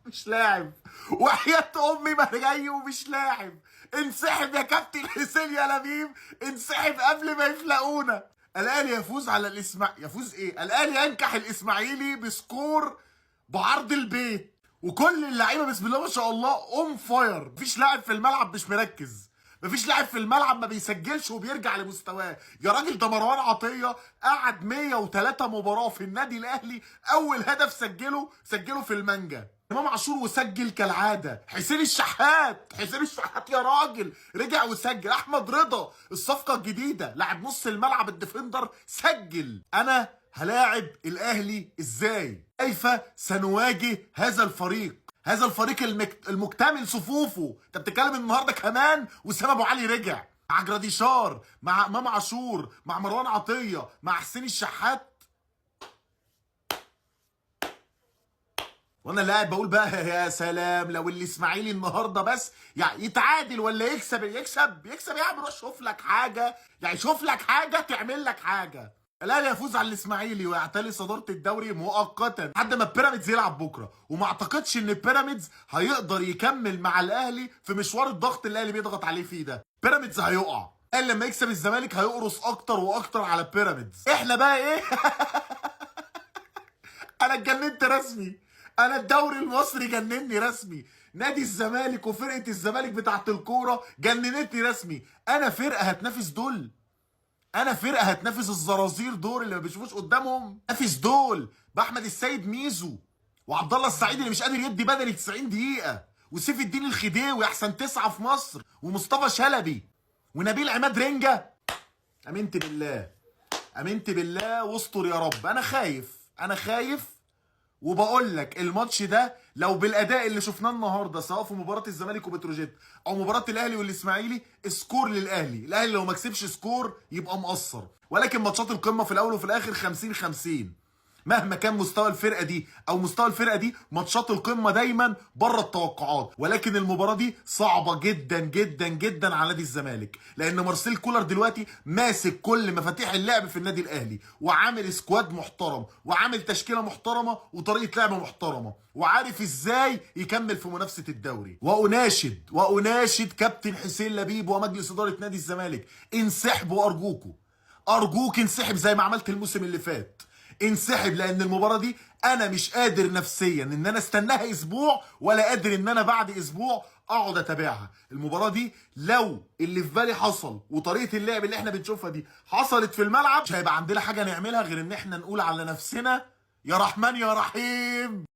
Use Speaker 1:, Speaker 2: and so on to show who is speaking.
Speaker 1: مش لاعب، وحياة امي ما جاي ومش لاعب. انسحب يا كابتن حسين يا لبيب، انسحب قبل ما يفلقونا. الاهلي يفوز على يفوز ايه؟ الاهلي ينكح الاسماعيلي ب score بعرض البيت، وكل اللعيبة بسم الله ما شاء الله on fire. مفيش لاعب في الملعب مش مركز، مفيش لاعب في الملعب ما بيسجلش وبيرجع لمستواه. يا راجل ده مروان عطية قعد 103 مباراة في النادي الاهلي، اول هدف سجله في المانجا. امام عاشور وسجل كالعادة. حسين الشحات، حسين الشحات يا راجل رجع وسجل. احمد رضا الصفقة الجديدة لاعب نص الملعب ال defender سجل. انا هلاعب الاهلي ازاي؟ كيف سنواجه هذا الفريق؟ هذا الفريق المكتمل صفوفه. انت بتتكلم النهارده كمان وسام ابو علي رجع، مع جراديشار، مع امام عاشور، مع مروان عطية، مع حسين الشحات. وانا اللي قاعد بقول بقى يا سلام لو الاسماعيلي النهارده بس يعني يتعادل ولا يكسب، يكسب يكسب يا عم، روح شوف لك حاجة، يعني شوف لك حاجة تعمل لك حاجة. الاهلي يفوز على الاسماعيلي ويعتلي صدارة الدوري مؤقتا لحد ما بيراميدز يلعب بكره، وما اعتقدش ان بيراميدز هيقدر يكمل مع الاهلي في مشوار الضغط اللي الاهلي بيضغط عليه فيه ده. بيراميدز هيقع، الاهلي لما يكسب الزمالك هيقرص اكتر واكتر على بيراميدز. احنا بقى ايه؟ انا اتجننت رسمي، انا الدوري المصري جنني رسمي، نادي الزمالك وفرقه الزمالك بتاعت الكورة جننتني رسمي. انا فرقه هتنافس دول؟ انا فرقه هتنافس الزرازير دول اللي ما بيشوفوش قدامهم؟ نافس دول باحمد السيد ميزو وعبد الله السعيد اللي مش قادر يدي بدني 90 دقيقة، وسيف الدين الخديوي احسن 9 في مصر، ومصطفى شلبي، ونبيل عماد رنجه. امنت بالله، امنت بالله، واستر يا رب. انا خايف، انا خايف، وبقول لك الماتش ده لو بالاداء اللي شفناه النهارده سواء في مباراة الزمالك وبتروجيت او مباراة الاهلي والاسماعيلي، score للاهلي. الاهلي لو ما كسبش score يبقى مقصر، ولكن ماتشات القمه في الاول وفي الاخر 50-50، مهما كان مستوى الفرقة دي او مستوى الفرقة دي، ماتشات القمه دايما بره التوقعات. ولكن المباراة دي صعبة جدا جدا جدا على نادي الزمالك، لان مارسيل كولر دلوقتي ماسك كل مفاتيح اللعب في النادي الاهلي، وعامل squad محترم، وعامل تشكيله محترمه، وطريقه لعب محترمه، وعارف ازاي يكمل في منافسه الدوري. واناشد كابتن حسين لبيب ومجلس ادارة نادي الزمالك، انسحبوا ارجوكوا، ارجوك انسحب زي ما عملت الموسم اللي فات، انسحب، لان المباراة دي انا مش قادر نفسيا ان انا استناها اسبوع، ولا قادر ان انا بعد اسبوع اقعد اتابعها. المباراة دي لو اللي في بالي حصل وطريقه اللعب اللي احنا بنشوفها دي حصلت في الملعب، مش هيبقى عندنا حاجة نعملها غير ان احنا نقول على نفسنا يا رحمن يا رحيم.